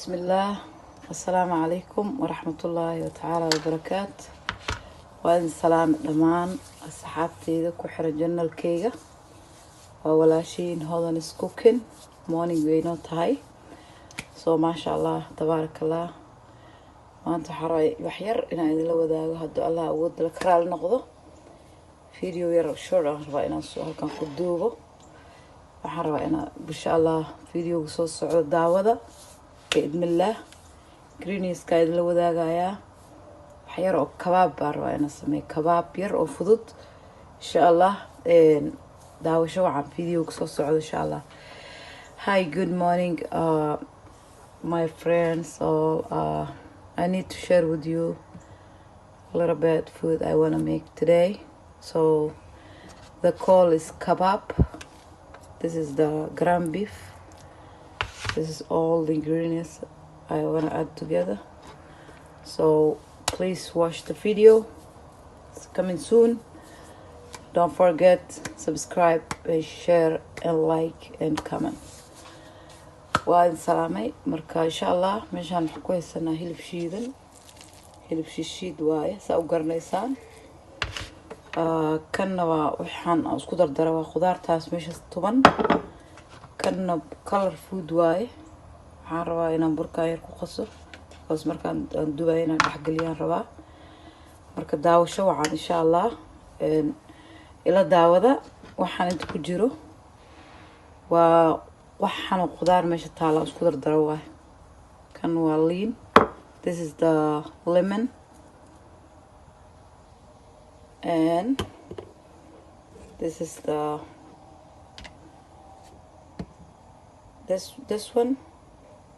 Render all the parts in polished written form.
Bismillaah, assalaamu calaykum waraxmatullaahi watacaala wabarakaatu. Waa idin salaami dhammaan asxaabteyda ku xiran channelkeyga. Waa walaashiin Hodan is Cooking. Morning weynoo tahay. So maasha Allah, tabaaraka Allah. Maanta waxaa rabay wax yar inaan idinla wadaago, hadduu Allah awoodda la ka raali noqdo. Video yar short aan rabaa inaan soo halkan ku duubo. Waxaan rabaa inaa, insha Allah, videoga soo socdo daawada biidnillaah. Ingredientska idinla wadaagayaa. Wax yar oo kabaab baan rabaa inaan sameeyo, kabaab yar oo fudud, insha Allah. Daawasho wacan videoga soo socdo, insha Allah. Hi, good morning, my friends all. I need to share with you a little bit food I want to make today. So the call is kebab. This is the ground beef. This is all the ingredients I want to add together. So please watch the video. It's coming soon. Don't forget subscribe and share and like and comment. Waa idin salaamay. Marka, insha Allah, meeshaan waxaan ku haysanaa hilib shiidan, hilib shiishiid waaye, saa u garanaysaan. Kanna waa waxaan isku dardara, waa khudaartaas meeshaas tuban. Kanna color food waaye. Waxaan rabaa inaan burkaan yar ku qaso, because markaan aan dubayo inaan dhexgeliyaan rabaa. Marka daawasho wacan, insha Allah. Ila daawada. Waxaan inta ku jiro waa waxaan khudaar meesha taala isku dardara waaye. Kan waa liin. This is the lemon and this is the this one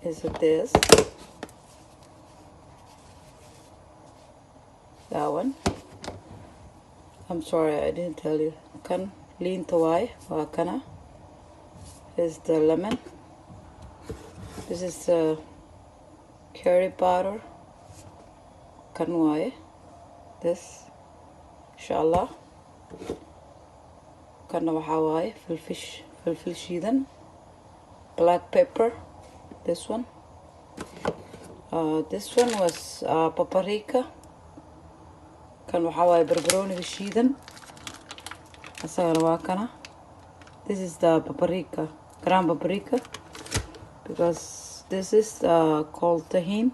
is this that one. I'm sorry, I didn't tell you. Kan liinta waaye, waa kana is the lemon. This is the curry powder, kan waaye this, insha Allah. Kana waxaa waaye filfish, filfil shiidan, black pepper. This one, this one was paprika. Kan waxaa waaye barbarooniga shiidan, isagana waa kana. This is the paprika, ground paprika, because this is called tahin.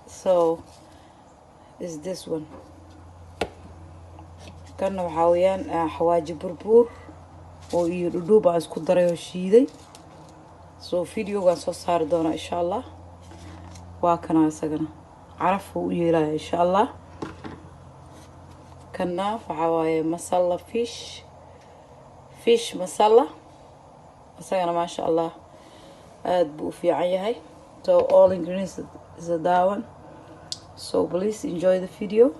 So is this one. Kanna waxaa weeyaan xawaaji burbuur oo iyo dhudhuub aan isku daray oo shiiday. So videogaan soo saari doonaa, insha Allah. Waa kana, isagana caraf uu u yeelaya, insha Allah. Kanna waxaa waaye masala, fish masala. Isagana maasha Allah, aada buu u fiican yahay. So all ingredients is a that one. So please enjoy the video.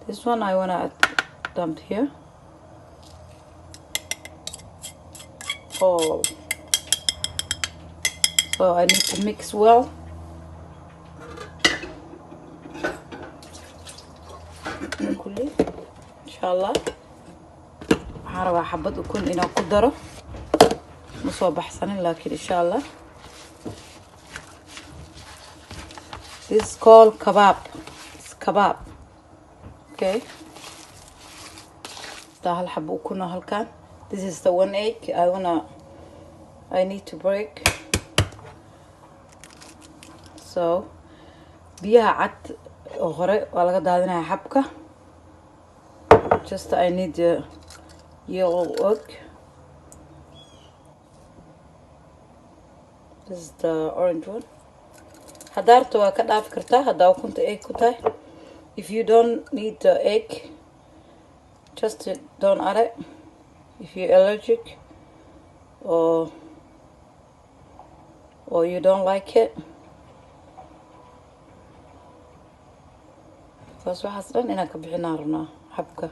This one I wanna add, dump here all. So I need to mix well. Kulli, insha Allah. Waxaan rabaa xabad ukun inaan ku daro. Ma soo baxsanin, laakiin insha Allah. This is called kebab. It's kebab, okay? Taa hal xabo ukuna halkan. This is the one egg I need to break. So biyaha cad oo hore waa laga daadinaya xabka. Just I need the yellow egg. This is the orange one. Haddaa rabto waa ka dhaafi kartaa, haddaa ukunta egg ku tahay. If you don't need the egg, just don't add it if you're allergic or you don't like it, because waxaas dhan inaan ka bixinaa rabnaa. Xabka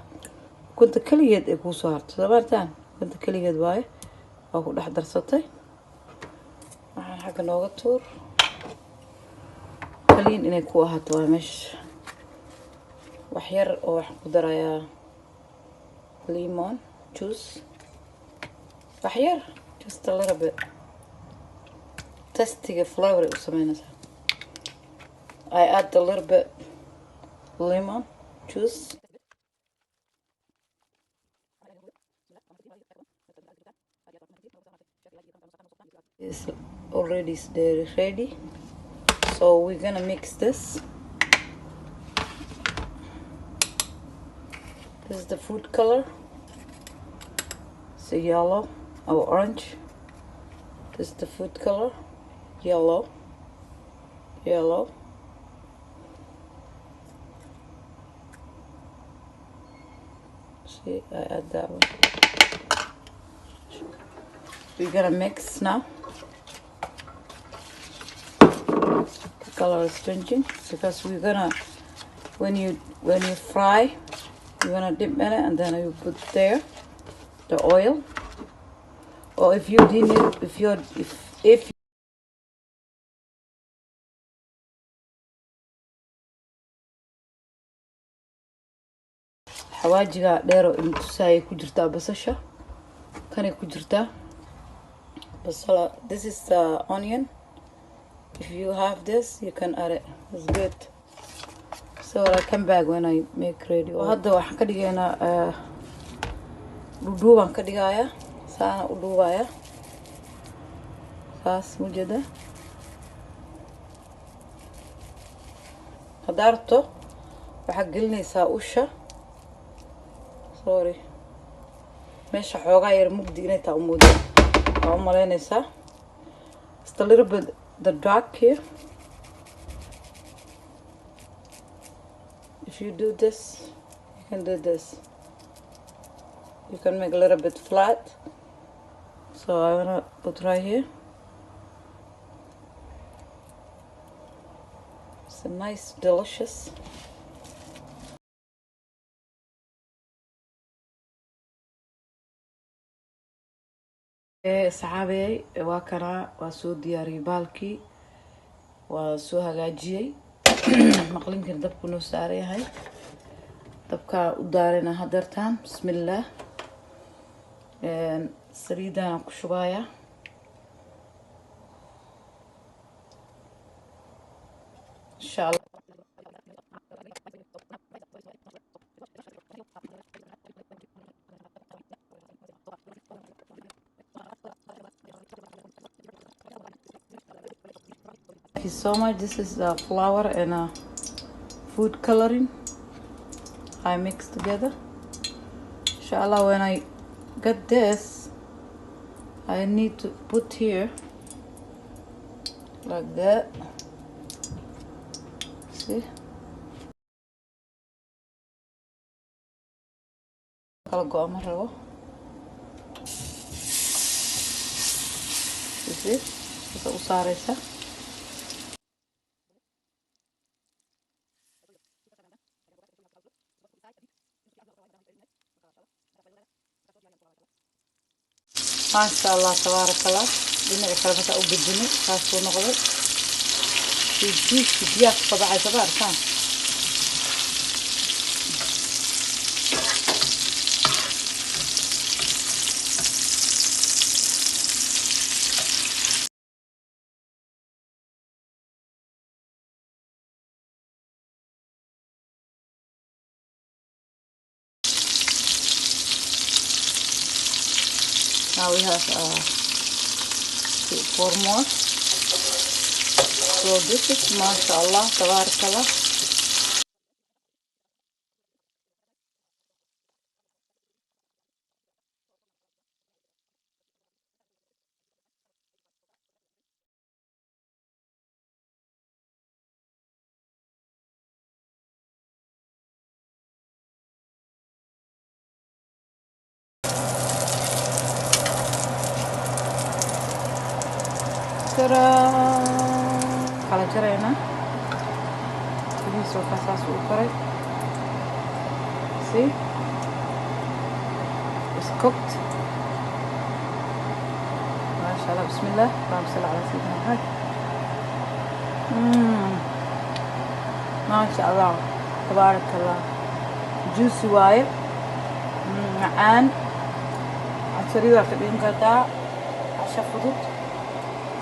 ukunta keligeed ay kuusoo harto, soo maartaan? Ukunta keligeed waaye, waa ku dhex darsatay. Waxaan xagga nooga tuur. Clean inay ku ahaato waa meesha. Wax yar oo waxaan ku darayaa lemon juice, wax yar, just a little bit. Taste-iga flavor ay u sameynaysaa. I add a little bit lemon juice. It's already ready, so we're gonna mix this. This is the food color. It's a yellow or orange. This is the food color, yellow, yellow. See, I add that one. We're gonna mix now. The color is changing because we're gonna, when you fry, you're gonna dip in it and then you put there the oil. Or if you didn't, if you're if xawaajiga dheero intusaayay ku jirtaa, basasha kanay ku jirtaa basala. This is the onion. If you have this, you can add it. It's good. So I come back when I make ready. Hadda waxaan ka dhigaynaa dhudhuubaan ka dhigayaa, saana u dhuubaya saas mujeeda. Haddaa rabto waxaad gelinaysaa usha. Sorry, meesha xoogaa yar mugdi inay taa umooda waa u malaynaysaa. It's a little bit the dark here. If you do this, you can do this, you can make a little bit flat. So I wanna put right here. It's a nice delicious. Saxaabey, waa kanaa, waa soo diyaariyey baalkii, waa soo hagaajiyey. Maqlinkana dabku noo saaran yahay, dabkaa u daarina hadeertaan. Bismillaah, saliidaan ku shubayaa. Insha Allah. Thank you so much. This is the flour and food coloring I mix together. Inshallah, when I get this, I need to put here like that. See? Kala go ma rabo. You see? Sasa u saaraysa. Maasha Allah, tabaaraka Allah. Dhinaca kale markaa u gedinay, saasuu noqday. Juice biyaha kasoo baxay, soo arkaan. Now we have four more. So this is mashallah, tabarakallah. Ta-da! Kala jaraynaa. Bariis waa saas uu karay. See? It's cooked. Masha Allah, bismillah. Allahumma salli ala sayyidina Muhammad. Masha Allah. Tabarakallah. Juicy waaye. Macaan. Casharida ka dhigan kartaa. Casho fudud.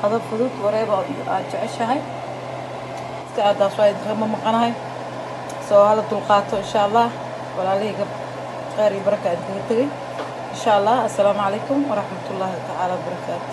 Qado fudud, wareeba aad jeceshahay iska aadaas waa idinkama maqanahay. Soo hala dulqaato, insha Allah. Walaalahayga, kheyr iyo baraka idinkaga tegay, insha Allah. Assalaamu calaykum waraxmatullaahi tacaala wabarakaatu.